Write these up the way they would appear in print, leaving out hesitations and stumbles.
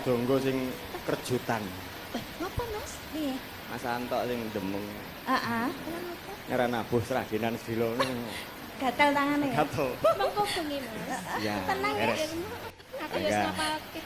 donggo sing kerjutan. Ngapa Mas? Piye? Mas Antok sing demung. Heeh. Ngeran nabuh seragenan sedilo. Gatel tangane ya. Gatel. Mengko bengi Mas. Ya. Tenang ya. Aku ya wis ngapalke.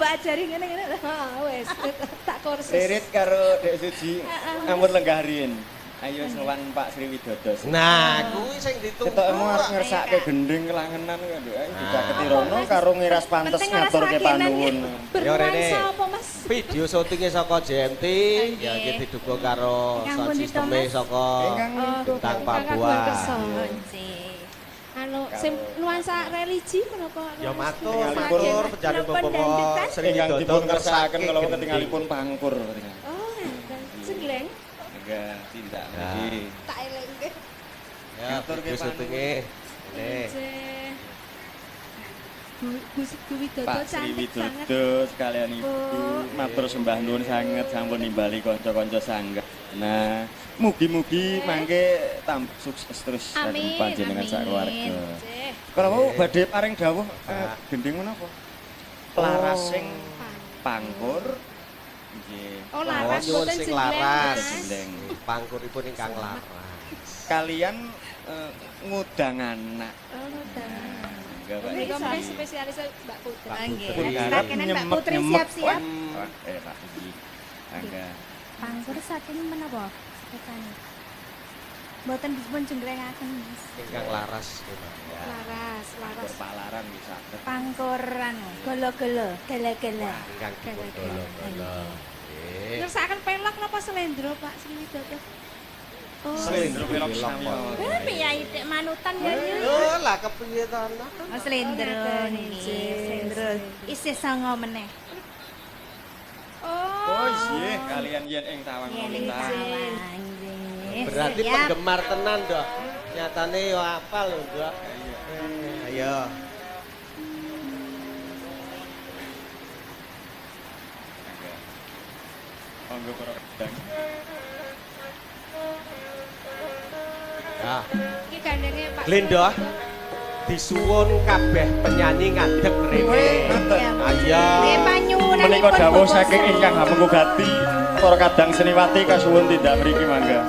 mbok ajari ngene-ngene. Heeh, wis tak kursus. Ririt karo Dek Suji ampun lenggah riyin. Ayo sowan Pak Sri Widodo. Nah, kuwi sing ditunggu. Ketokmu arep ngersake gending kelangenan kok, Nduk. Ayo didaketi rono karo ngiras pantes ngaturke panuwun. Ya rene. Apa, Mas? Video syutinge saka JMT ya iki didukung karo sound systeme saka Bintang Papua. Anu sing nuansa religi menapa? Ya matur, matur penjare Bapak Sri Ingkang dipun kersakaken kala ketingalipun pangkur. Oh, ngaten. Jengleng. Enggak, tidak. Jadi tak elengke. Ya, video syutinge. Ngene. Bu Widodo Pak Sri cantik sangat. Widodo sekalian Ibu matur sembah nuwun sanget sampun nimbali kanca-kanca sanggah. Nah, mugi-mugi mangke tambah sukses terus kagem panjenengan sak keluarga. Kalau mau badhe paring dawuh gending menapa? Larasing pangkur. Nggih. Oh, laras nyuwun boten sing jengleng, laras. Mas. Jengleng. Pangkuripun ingkang laras. Kalian ngudang anak. Oh, ngudang. Enggak, Pak. Menika meneh spesialis Mbak Putri. Nggih. Pun garap Sakenan Mbak Putri nyemek-nyemek. siap-siap. Pak Suji. Angga. Pangkur saking menapa? Seketane. Mboten dipun jenglengaken, Mas. Ingkang laras memang ya. Laras, laras. Pangkur palaran bisa saged. Pangkuran, golo-golo, gala-gala. Ingkang dipun golo-golo. Nggih. Ngersakaken pelok napa selendro Pak Sri Widodo? Oh. Selendro pelok sami. Eh, piye tek manutan ya Yu. Lho, lah kepiye to ana? Oh, selendro niki, selendro isih songo meneh. Oh. Oh, nggih, kalian yen ing tawang Yen ing lintang. tawang, nggih. Berarti Siap. penggemar tenan, Dok. Nyatane yo apal lho, Dok. Ayo. Angga. Monggo para kadang. Ya. Iki gandenge Pak. Glendo. Disuwun kabeh penyanyi ngadeg rene. Ayo. Nggih panyuwunanipun Menika dawuh Bapak saking Sri. ingkang hamengku gati para kadang seniwati kasuwun tindak mriki mangga.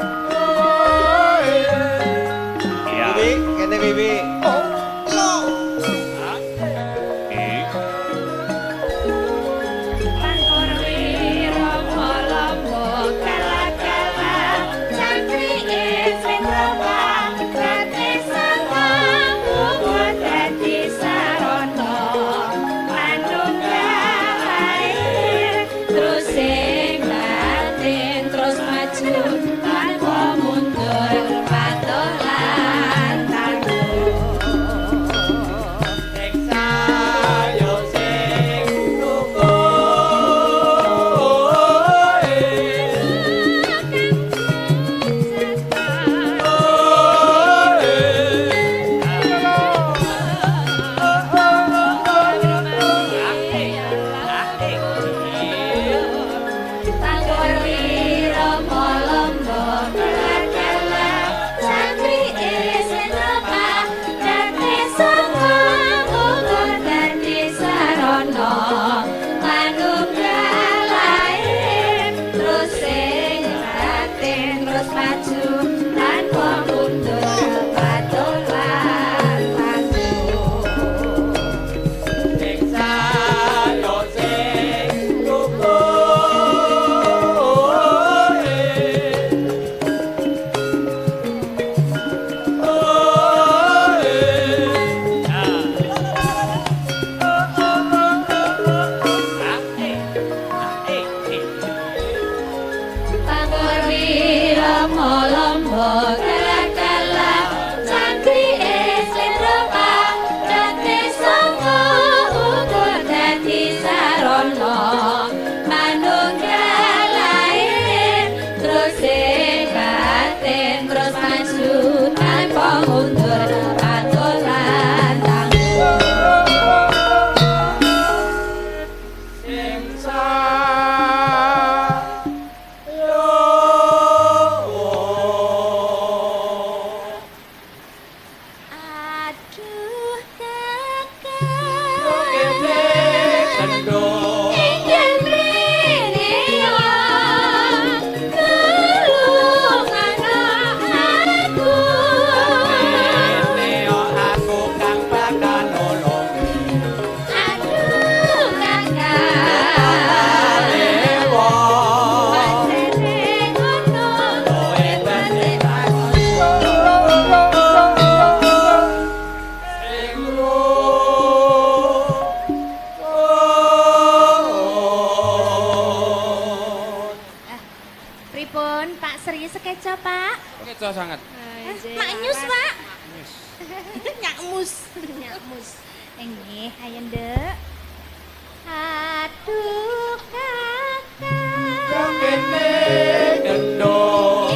Iya. Wiwi, kene Wiwi. Pangkur wirama lombok kala-kala Cantrike slendro pangrate sanga uga dadi sarana manunggal lahir terus sing batin terus maju tanpa mundur patuh lan tangguh. Pangkur wirama lombok kala-kala cantrike slendro pangrate sanga uga dadi sarana manunggal lahir terus sing batin terus maju tanpa mundur patuh lan tangguh. Pangkur wirama lombok kala-kala cantrike slendro pangrate sanga uga dadi sarana manunggal lahir terus sing batin terus maju tanpa mundur patuh lan tangguh. Pripun Pak Sri sekeca Pak? Sekeca sangat. Maknyus Pak. Nyakmus. Nyakmus. Nggih, ayo Nduk. Aduh kakak. Kene gendong.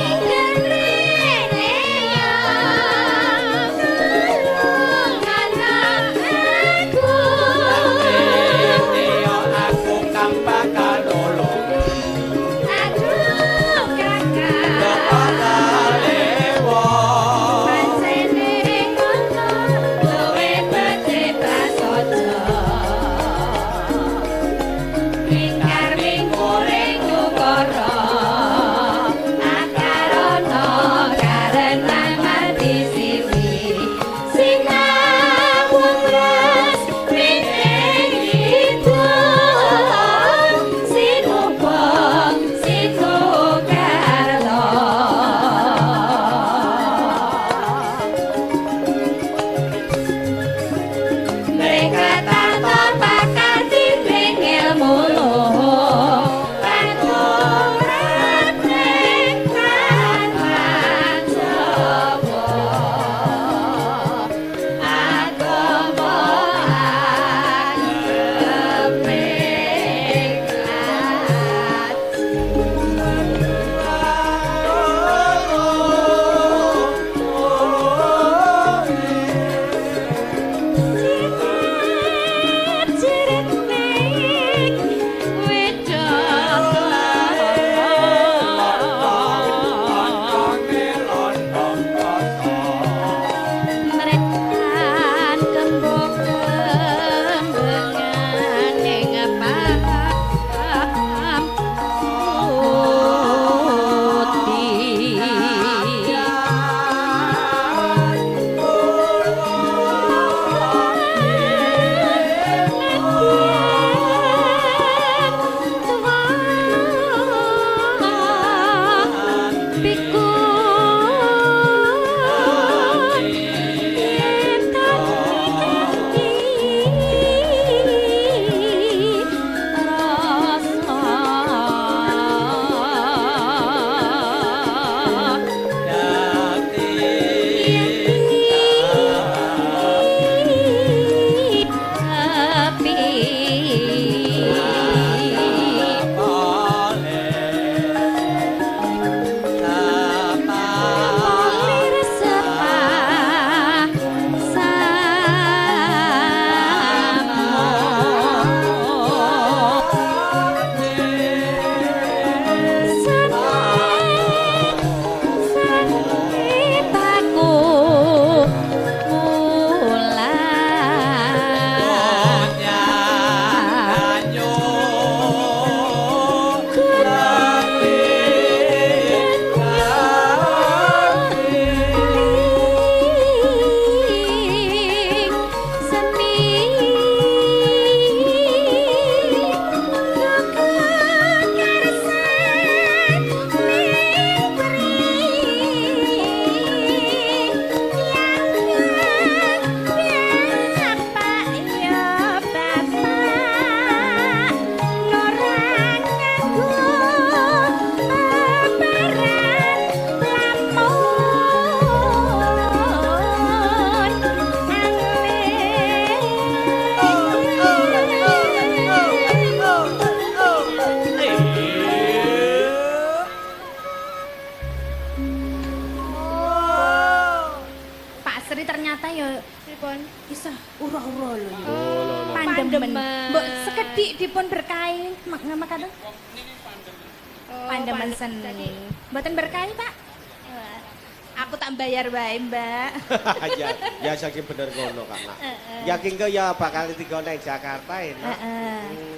Ya, ya saking bener ngono Kak. Yakin kok ya bakal tiga nang Jakarta enak.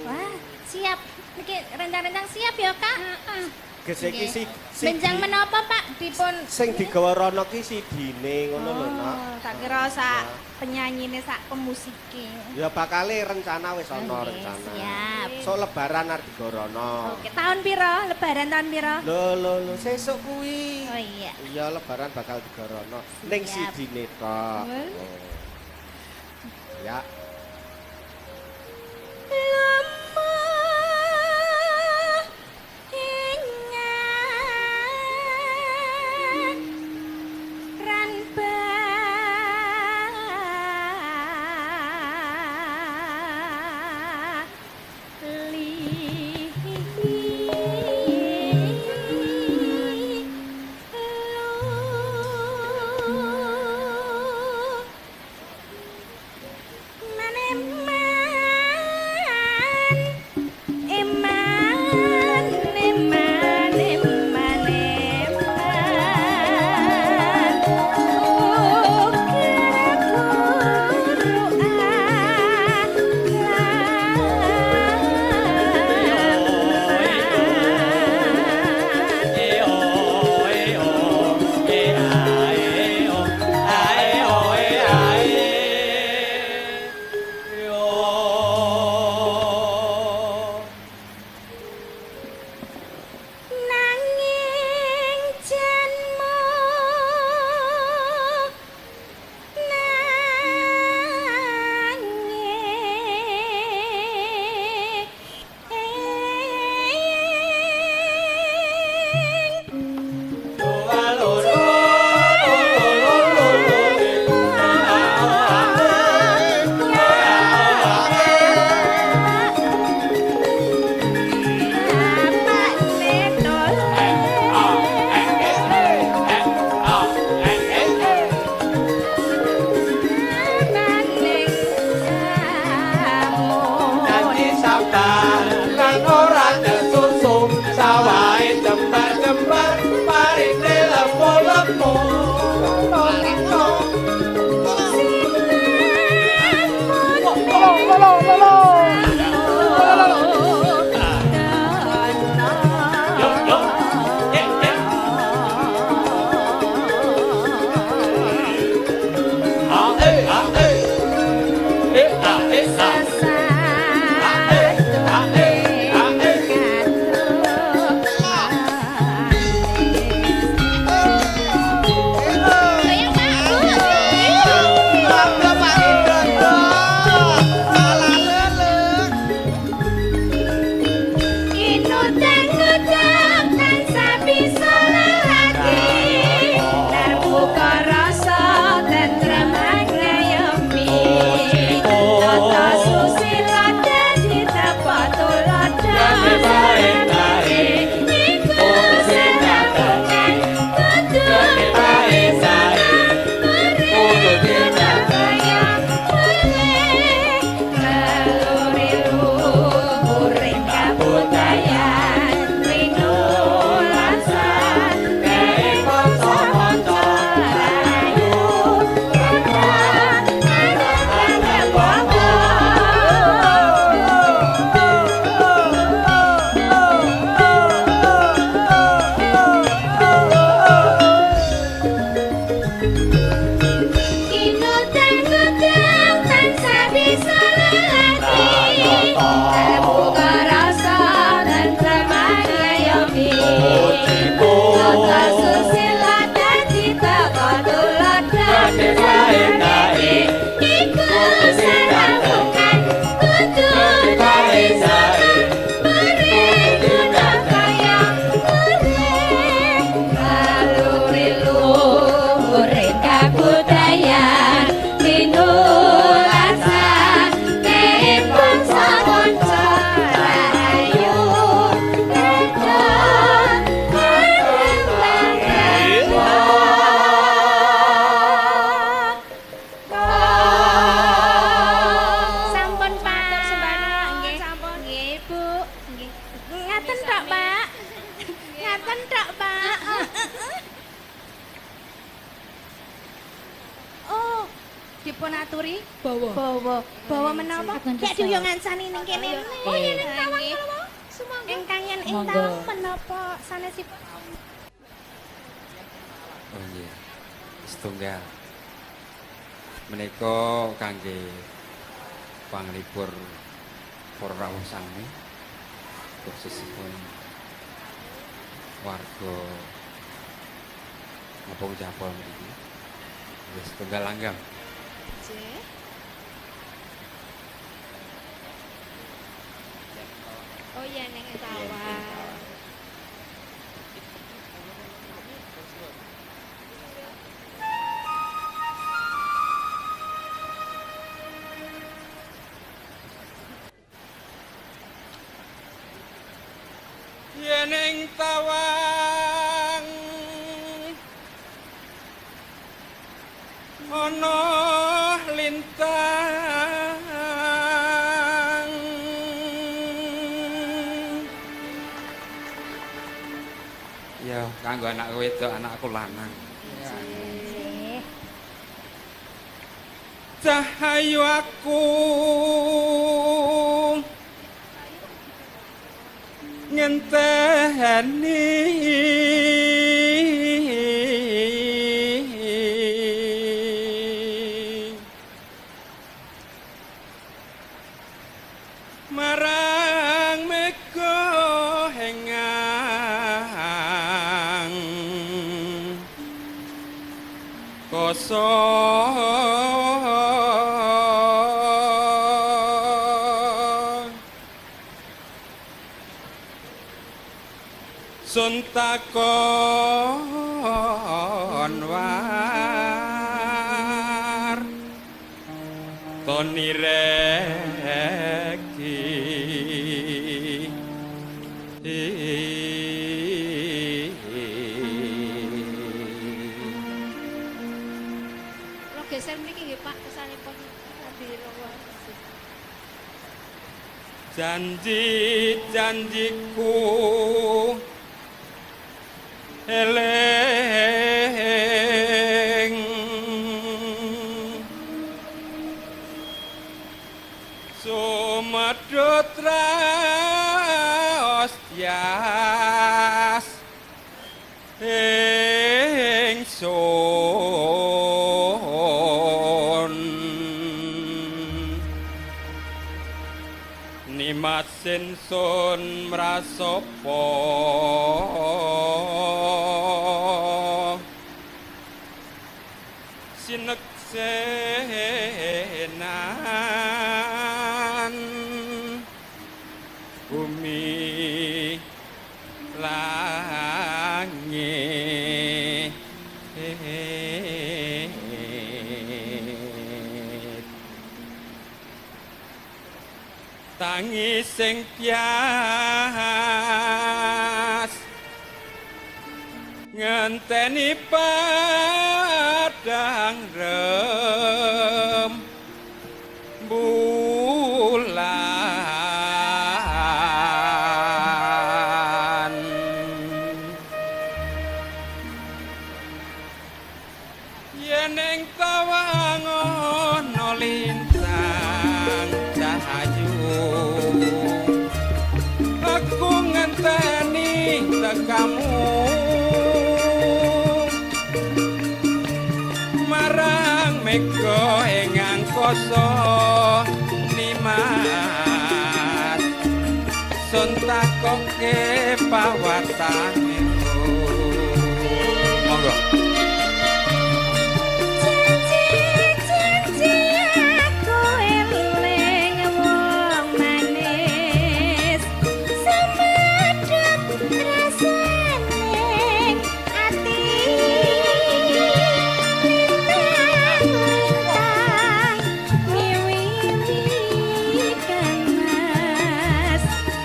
Wah, siap. Niki rencang-rencang siap ya, Kak? Gesek iki si benjang menapa, Pak? Dipun sing digawa rono ki sidine ngono lho, Nak. Tak kira sak penyanyine sak pemusike. Ya bakale rencana wis ana rencana. Siap. Sok lebaran arep digawa rono. Oke, tahun piro? Lebaran tahun piro? Lho lho lho, sesuk kuwi. Oh iya. Iya, lebaran bakal digawa rono ning sidine tok. Ya. Lemah ing Jembar-jembar parine lemu-lemu. Setunggal menika kangge panglipur para rawuh sami khususipun warga Ngabung Japol mriki. Wis setunggal langgam. Nggih. Oh iya ning sawah. Yen tawang ana lintang ya kanggo anak wedok anakku lanang. Cahayu aku ngenteni marang mega hengang kosong. Sun takon war toni reki. Lo geser mriki nggih Pak kesanipun. Janji-janjiku Eling sumedhut raos tias ingsun nimas ingsun mrasapa sineksenan bumi langit tangis sing tias ngenteni padang rem bulan yen ing tawang ana lintang cahayu aku ngenteni tekamu marang mega ing angkasa nimas sun takoke pawatane. Monggo.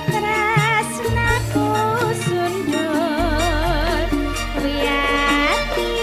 Tresnaku sundul wiyati.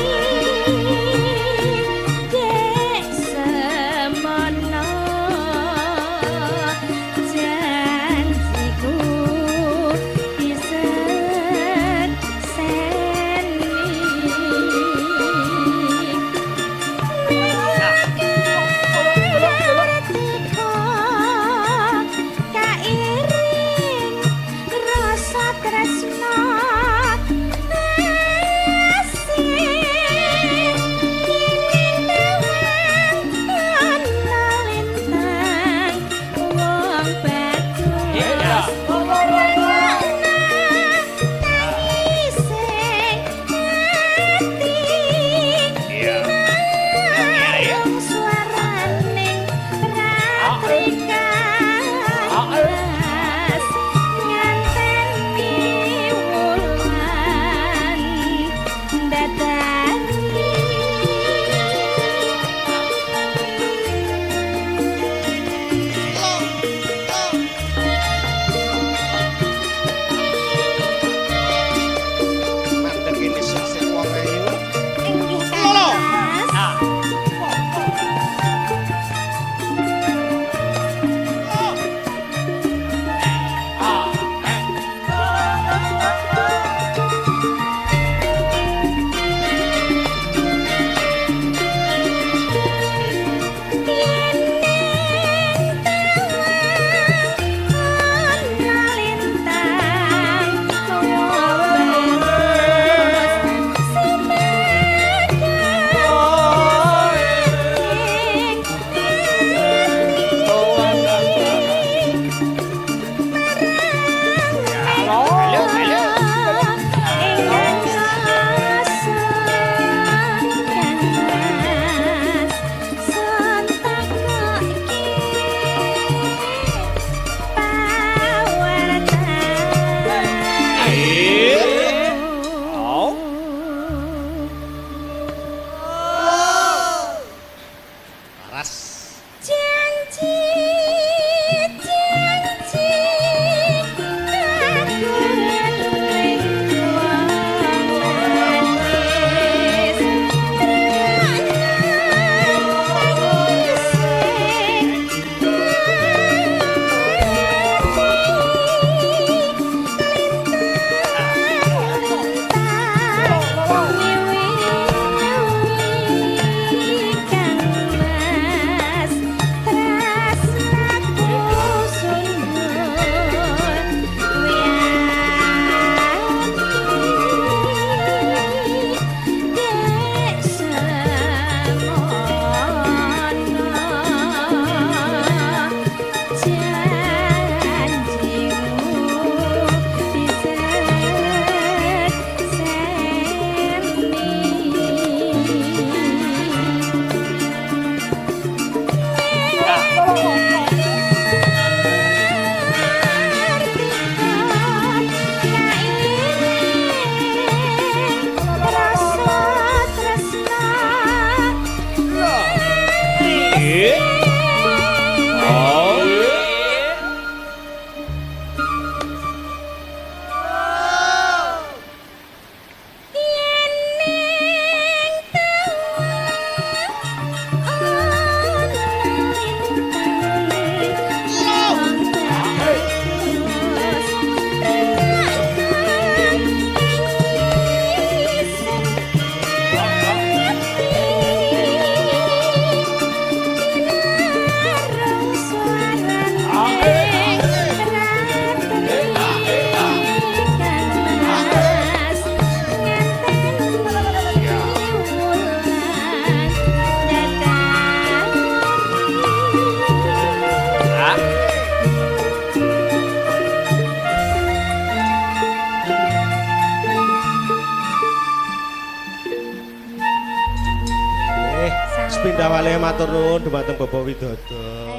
Awale matur nuwun dumateng Bapak Widodo.